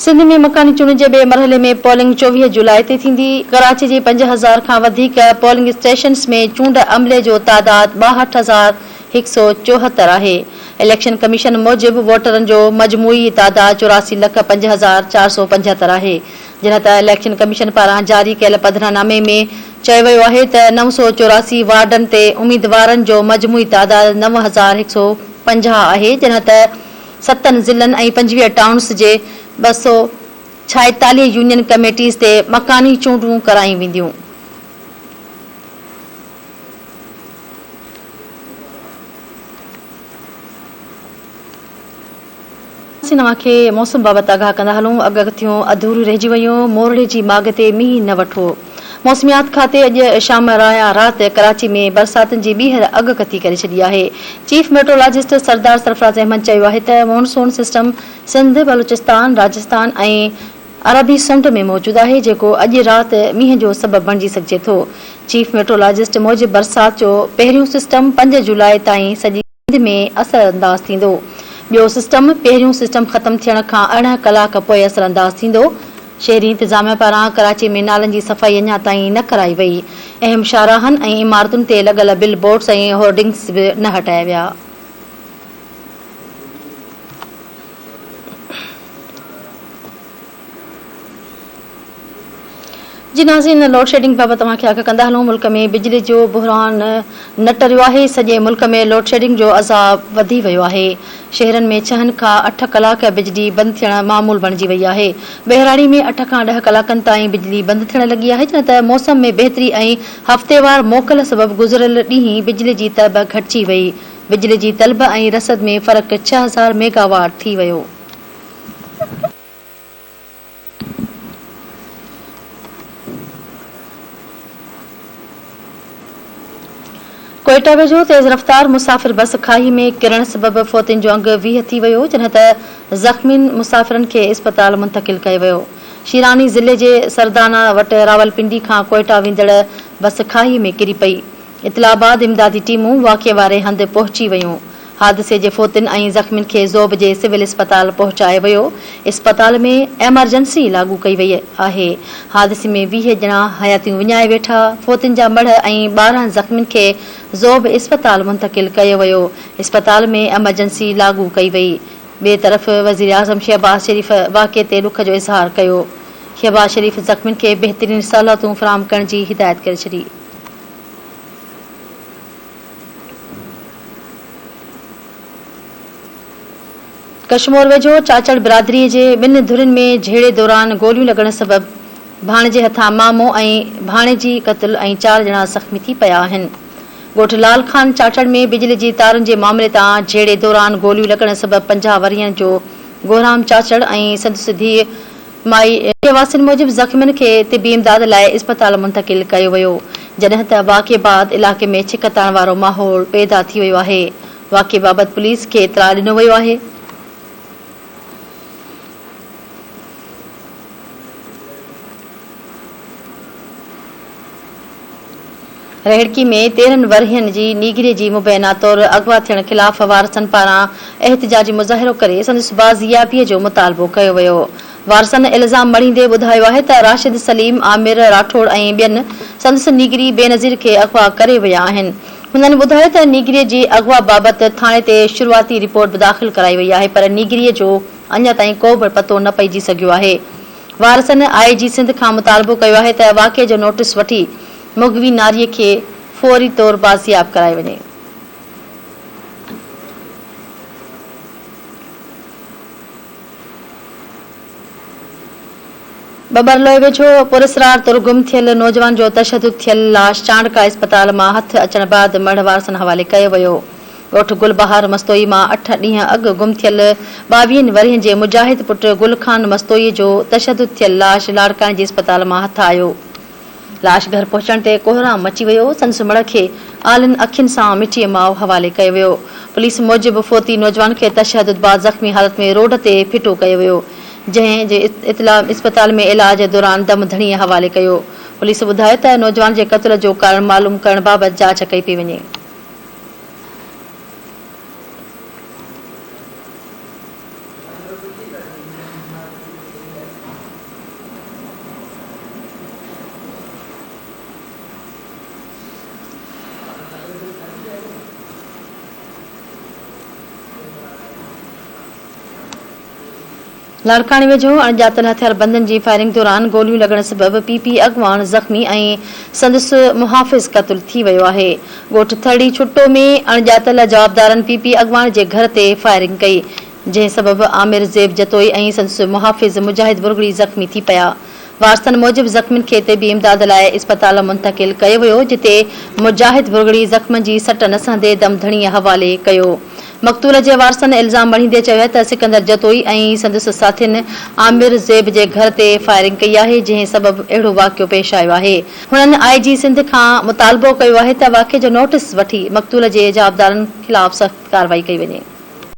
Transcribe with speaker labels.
Speaker 1: سنڌ ۾ مڪاني چونڊن جي ٻئي مرحلي ۾ پولنگ 24 جولاء تي ٿيندي. ڪراچي جي 5000 کان وڌيڪ پولنگ اسٽيشنز ۾ چونڊ عملي جو تعداد 62174 آهي. اليڪشن ڪميشن موجب ووٽرن جو مجموعي تعداد 84 لک 5475 آهي. جڏهن ته اليڪشن ڪميشن پاران جاري ڪيل پڌرنامي ۾ چيو ويو آهي ته 984 وارڊن تي اميدوارن جو مجموعي تعداد 9150 آهي جڏهن ته ستن ضلعن ۽ 25 ٽائونز جي 246 يونين ڪميٽيز تي مڪاني چونڊون ڪرايون وينديون. اسين اوهان کي موسم بابت آگاهه ڪندا هلون، اڳڪٿيون اڌوريون رهجي ويون، مورڙي جي ماڳ تي مينهن نه وٺو. موسميات کاتي اڄ شام يا رات ڪراچي ۾ برساتن جي ٻيهر اڳڪٿي ڪري ڇڏي آهي. چيف ميٽرولاجسٽ سردار سرفراز احمد چيو آهي ته مونسون سسٽم سنڌ، بلوچستان، راجستان ۽ عربي سمنڊ ۾ موجود آهي جيڪو اڄ رات مينهن جو سبب بڻجي سگهجي ٿو. چيف ميٽرولاجسٽ موجب برسات جو پهريون سسٽم 5 جولاء تائين سڄي سنڌ ۾ اثرانداز ٿيندو. ٻيو سسٽم پهريون سسٽم ختم ٿيڻ کان 18 ڪلاڪ پوء اثرانداز ٿيندو. شهري انتظاميا پاران ڪراچي ۾ نالن جي صفائي اڃا تائين نه ڪرائي وئي. اهم شاهراهن ۽ عمارتن تي لڳل بل بورڊز ۽ هورڊنگز به نه هٽايا ويا. جي ناظرين لوڊشيڊنگ بابت اوهان کي آگاهه ڪندا هلون ملڪ ۾ بجلي جو بحران نه ٽريو آهي سڄي ملڪ ۾ لوڊشيڊنگ جو عذاب وڌي ويو آهي شهرن ۾ ڇهن کان اٺ ڪلاڪ بجلي بند ٿيڻ معمول بڻجي وئي آهي ٻهراڙي ۾ اٺ کان 10 ڪلاڪن تائين بجلي بند ٿيڻ لڳي آهي جڏهن ته موسم ۾ بهتري ۽ هفتيوار موڪل سبب گذريل ڏينهن بجلي جي طلب گهٽجي وئي بجلي جي طلب ۽ رسد ۾ فرق 6000 ميگاواٽ ٿي ويو. ڪوئيٽا ويجهو تيز رفتار مسافر بس کاهي ۾ ڪرڻ سبب فوتين جو انگ 20 ٿي ويو جڏهن ته زخمين مسافرن کي اسپتال منتقل ڪيو ويو. شيراني ضلعي جي سردانا وٽ راولپنڊي کان ڪوئيٽا ويندڙ بس کاهي ۾ ڪري پئي. اطلاع بعد امدادي ٽيمون واقعي واري هنڌ پهچي ويون. حادثي جي فوتين ۽ زخمين کي زوب جي سول اسپتال پهچايو ويو، اسپتال ۾ ايمرجنسي لاڳو ڪئي وئي آهي، حادثي ۾ 20 ڄڻا حياتيون وڃائي ويٺا، فوتين جا مڙهه ۽ 12 زخمين کي زوب اسپتال منتقل ڪيو ويو، اسپتال ۾ ايمرجنسي لاڳو ڪئي وئي. ٻئي طرف وزيراعظم شهباز شريف واقعي تي ڏک جو اظهار ڪيو، شهباز شريف زخمين کي بهترين سهولتون فراهم ڪرڻ جي هدايت ڪري ڇڏي. ڪشمور ويجهو چاچڙ برادري جي ٻن ڌرين ۾ جهيڙي دوران گوليون لڳڻ سبب ڀاڻيجي هٿان مامو ۽ ڀاڻيجي قتل ۽ چار ڄڻا زخمي ٿي پيا آهن. ڳوٺ لال خان چاچڙ ۾ بجلي جي تارن جي معاملي تان جهيڙي دوران گوليون لڳڻ سبب 50 ورهين جو گوهرام چاچڙ ۽ سندس ڌيء مائي واسين موجب زخمين کي طبي امداد لاء اسپتال منتقل ڪيو ويو، جڏهن ته واقعي بعد علائقي ۾ ڇڪتاڻ وارو ماحول پيدا ٿي ويو آهي، واقعي بابت پوليس کي اطلاع ڏنو ويو آهي. رهڙڪي ۾ 13 ورهين جي نيگري جي مبينا طور اغوا ٿيڻ خلاف وارثن پاران احتجاجي مظاهرو ڪري سندس بازيابي جو مطالبو ڪيو ويو. وارثن الزام مڙهيندي ٻڌايو آهي ته راشد سليم، عامر راٺوڙ ۽ ٻين سندس نيگري بينظير کي اغوا ڪري ويا آهن. هنن ٻڌايو ته نيگري جي اغوا بابت ٿاڻي تي شروعاتي رپورٽ به داخل ڪرائي وئي آهي پر نيگري جو اڃا تائين ڪو به پتو نه پئجي سگهيو آهي. وارثن آء جي سنڌ کان مطالبو ڪيو آهي ته واقعي جو نوٽيس وٺي مغوي ناري کي فوري طور بازياب ڪرائي وڃي. ٻٻرلوء ويجهو پراسرار طور گم ٿيل نوجوان جو تشدد ٿيل لاش چانڊڪا اسپتال مان هٿ اچڻ بعد مڙهه وارثن حوالي ڪيو ويو. ڳوٺ گل بهار مستوئي مان اٺ ڏينهن اڳ گم ٿيل ٻاويهن ورهين جي مجاهد پٽ گل خان مستوئي جو تشدد ٿيل لاش لاڙڪاڻي جي اسپتال مان هٿ آيو. لاش گهر پهچڻ تي ڪوهرام مچي ويو، سندس مڙهه کي آلين اکين سان مٺيء ماء حوالي ڪيو ويو. پوليس موجب فوتي نوجوان کي تشدد بعد زخمي حالت ۾ روڊ تي ڦٽو ڪيو ويو، جنهن جي اطلاع اسپتال ۾ علاج دوران دم ڌڻيء حوالي ڪيو. پوليس ٻڌايو ته نوجوان جي قتل جو ڪارڻ معلوم ڪرڻ بابت جاچ ڪئي پئي وڃي. لاڙڪاڻي ويجهو اڻڄاتل هٿياربندن جي فائرنگ دوران گوليون لڳڻ سبب پي پي اڳواڻ زخمي ۽ سندس محافظ قتل ٿي ويو آهي. ڳوٺ ٿرڙي ڇٽو ۾ اڻڄاتل جوابدارن پي پي اڳواڻ جي گهر تي فائرنگ ڪئي، جنهن سبب عامر زيب جتوئي ۽ سندس محافظ مجاهد ورگڙي زخمي ٿي پيا. وارثن موجب زخمين کي طبي امداد لاء اسپتال منتقل ڪيو ويو، جتي مجاهد ڀرڳڙي زخمن جي سٽ نه سهندي دم ڌڻيء حوالي ڪيو. مقتول جي وارثن الزام مڙهيندي چيو ته سڪندر جتوئي ۽ سندس ساٿين عامر زيب جي گهر تي فائرنگ ڪئي آهي، جنهن سبب اهڙو واقعو پيش آيو آهي. هنن آء جي سنڌ کان مطالبو ڪيو آهي ته واقعي جو نوٽيس وٺي مقتول جي جوابدارن خلاف سخت ڪارروائي ڪئي وڃي.